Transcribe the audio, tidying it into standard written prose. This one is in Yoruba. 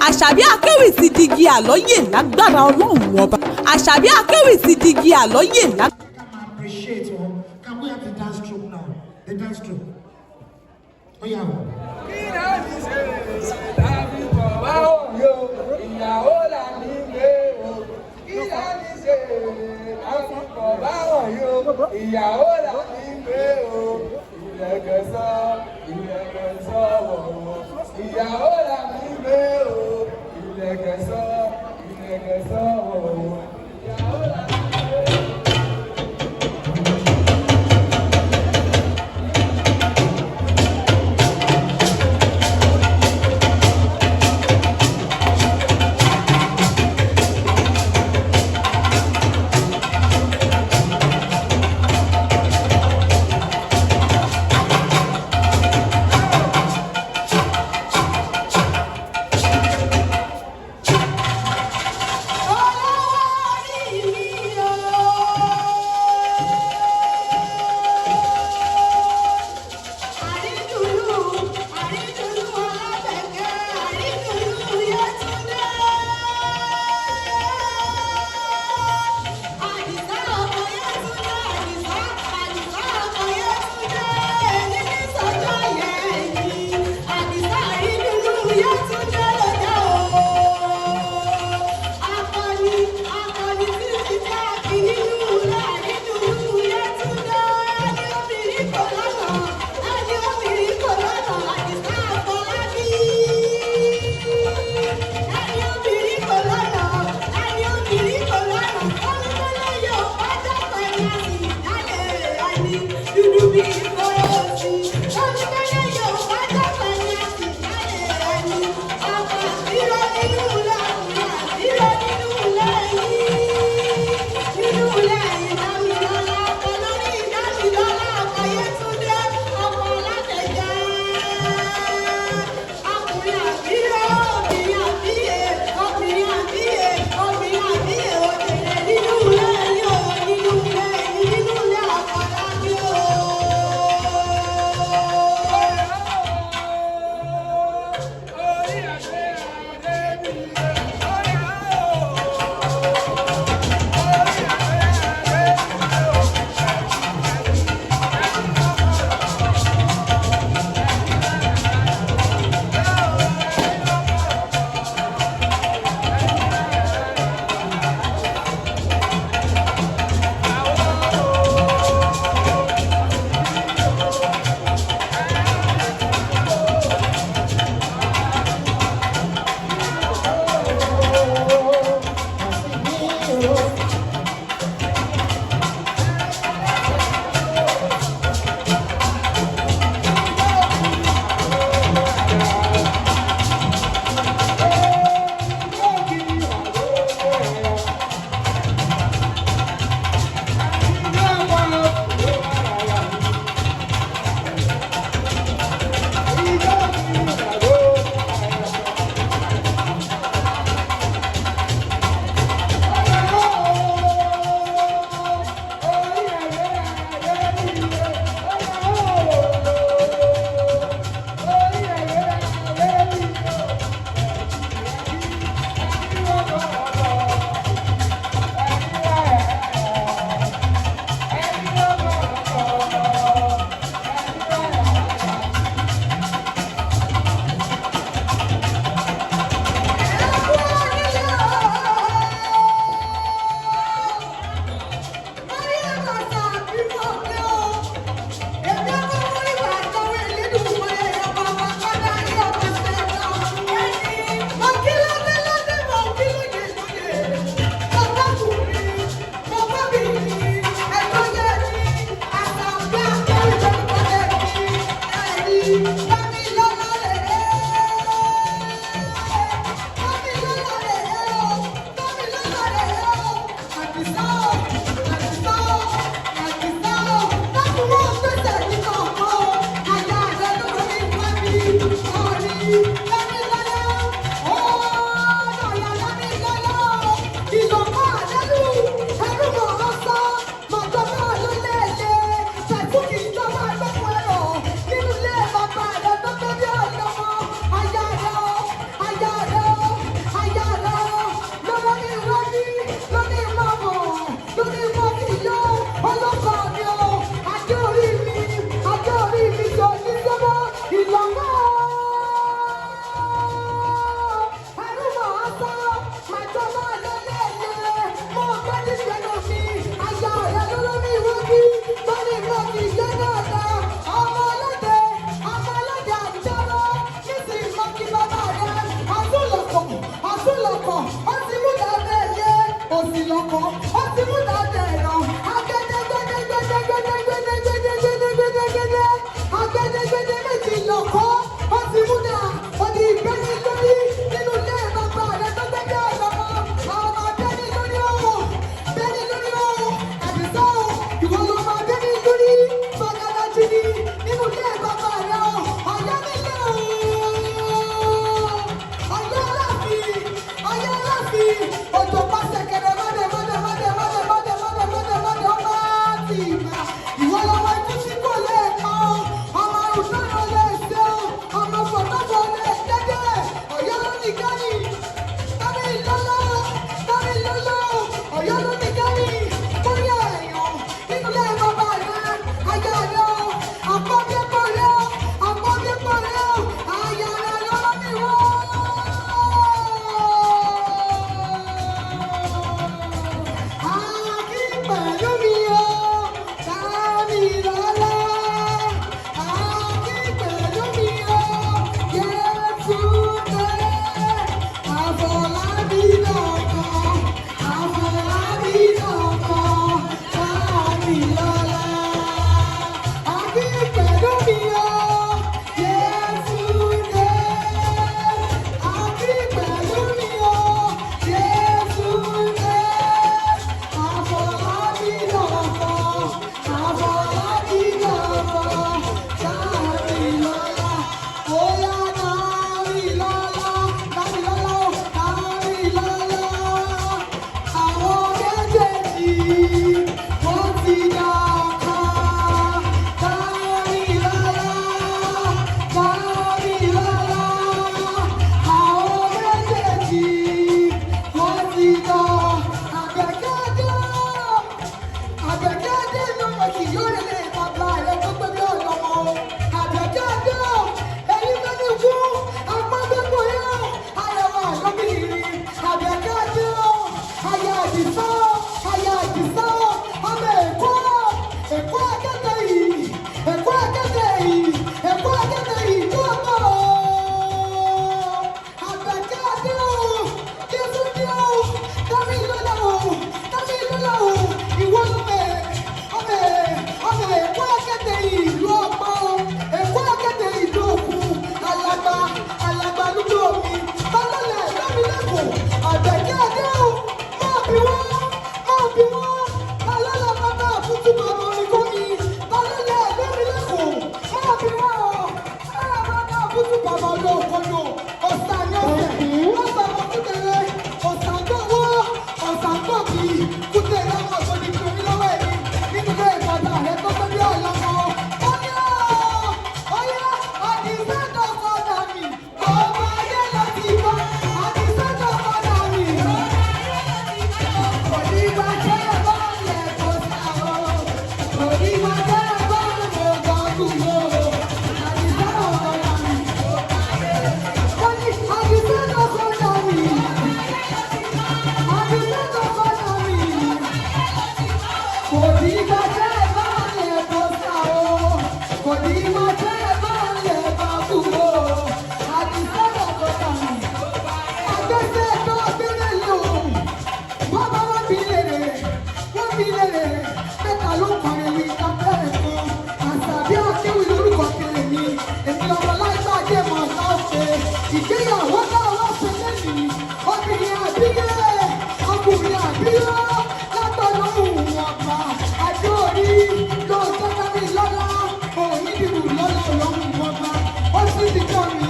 Àṣàbí Akéwì ti digi àlọ́yè lágbára Ọlọ́run Ọba. Àṣàbí Akéwì ti digi àlọ́yè lágbára. Ká máa appreciate wọn. Can we have the dance troupe now? The dance troupe. Ó yá o. Kí náà ní ṣe tàbí bọ̀ wá òye o, ìyàwó là ní gbé o. Kí náà ní ṣe tàbí bọ̀ wá òye o, ìyàwó là ní gbé o. Ìlẹ̀kẹ̀ sọ, ìlẹ̀kẹ̀ sọ wọ̀wọ̀, ìyàwó là ní gbé o. Ìlẹ̀kẹ̀ sọ, ìlẹ̀kẹ̀ sọ wọ̀wọ̀, ìyàwó là ní gbé o. mi, òjò pàṣẹ kẹrẹ mọ́dẹ mọ́dẹ mọ́dẹ mọ́dẹ mọ́dẹ mọ́dẹ mọ́dẹ mọ́dẹ ọmọ àti ìgbà. Ìwọ lọmọ ikú tí kò lè pa ọ́, ọmọ àrùn náà lè ṣe ọ́, ọmọ fọ̀tọ́fọ̀ lè dédé, ọ̀yọ́ ló ní kẹ́mi, tàbí lọ́lọ́, tàbí lọ́lọ́, ọ̀yọ́ ló ní kẹ́mi, kórí ẹ̀yàn nínú ilé bàbá rẹ̀, aya rẹ̀ o, àpọ́nbẹ́pọ̀ rẹ̀ o, àpọ́nbẹ́pọ̀ rẹ̀ o, aya rẹ̀ lọ́wọ́ mi wọ́. Akin pẹ̀lú mi o, Dámilọ́lá. Akin pẹ̀lú mi o, Yétúndé. Àfọlábí lọ́kọ, Àfọlábí lọ́kọ, Dámilọ́lá. Akin pẹ̀lú mi o, Yétúndé. Akin pẹ̀lú mi o, Yétúndé. Àfọlábí lọ́kọ, Àfọlábí lọ́kọ, Dámilọ́lá. Óyá Dámilọ́lá, Dámilọ́lá o, Dámilọ́lá. Àwọn méjèèjì wọ́n ti dọ̀kan. Dámilọ́lá, Dámilọ́lá. Àwọn méjèèjì wọ́n ti dọ̀. Àbẹ̀kẹ́dẹ́ àbẹ̀kẹ́dẹ́ lọ́wọ́ kì yóò lè bàbá rẹ̀ tó gbé bí ọ̀lọ́mọ o. Àbẹ̀kẹ́dẹ́ o, ẹ̀yin tó ní kú, apábẹ́pọ̀ yẹn, arẹwà lóbìnrin. Àbẹ̀kẹ́dẹ́ o, aya àdìsá o, aya àdìsá o, ọmọ Èkó, Èkó akẹ́tẹ̀ yìí, Èkó akẹ́tẹ̀ yìí, Èkó akẹ́tẹ̀ yìí tó ọmọ o. Àbẹ̀kẹ́dẹ́ o, Jésù dé o, Dámilọ́lá o, Dámilọ́lá o, ìwọ ló bẹ̀ ọbẹ̀ ọbẹ̀ Èkó akẹ́tẹ̀ ìlú ọgbọ́n o, Èkó akẹ́tẹ̀ ìlú òkun, alàgbà alàgbà lójú omi, balọ̀lẹ̀ lọ́mìlẹ́kùn, Àbẹ̀kẹ́ adé o, máa bí wọ́n, máa bí wọ́n, balọ̀lẹ̀ bàbá àtúntò bàbá oníkómi, balọ̀lẹ̀ lọ́mìlẹ́kùn, máa bí wọ́n o, máa bàbá àtúntò bàbá olóòkòlò, ọ̀sán ni ọ̀sẹ̀, ọ̀sán ọ̀kútẹ̀rẹ̀, ọ̀sán gbọ̀wọ́, ọ̀sán gbọ̀bì, kútẹ̀rẹ̀ ọmọ tó ní torí lọ́wọ́ ẹ̀mí, nínú ilé ìbàdàn rẹ̀ tó gbé bí ọ̀lọ́mọ. Ọyá ọyá àdìsẹ́tọ̀ sọ̀dà mi, ọmọ ayé ló ti bọ́, àdìsẹ́tọ̀ sọ̀dà mi. Kò ní bá jẹ́ bọ́ọ̀lù kò sá o, kò ní bá jẹ́ bọ́ọ̀lù kò kú o, àdìsẹ́tọ̀ sọ̀dà mi. Ó ní àdìsẹ́tọ̀ sọ̀dà mi, àdìsẹ́tọ̀ sọ̀dà mi. Kò ní bá jẹ́ bọ́ọ̀lù kò sá o, kò ní bá jẹ́ bọ́ọ̀lù kò kú o, àdìsẹ́tọ̀ sọ̀dà mi. Àgbẹ̀sẹ̀ tó gbélé lò wọ́n bá wọ́n bí lèrè wọ́n bí lèrè mẹ́ta ló kọrin wí kápẹ́rẹ́ kan àṣàbí akéwì lórúkọ kiri mi èmi lọ́mọ láìpẹ́ ajé mọ̀ ọ́n ṣe ìgbéyàwó náà wọ́n ṣe lẹ́nìí obìnrin àbíyẹ ọkùnrin àbíyọ látọ̀dọ̀ òun ọ̀pá àjọ orí lóòótọ́ tàbí lọ́lá òun ìdìbò lọ́lá ọlọ́run ọba ó sì ti jọ mi.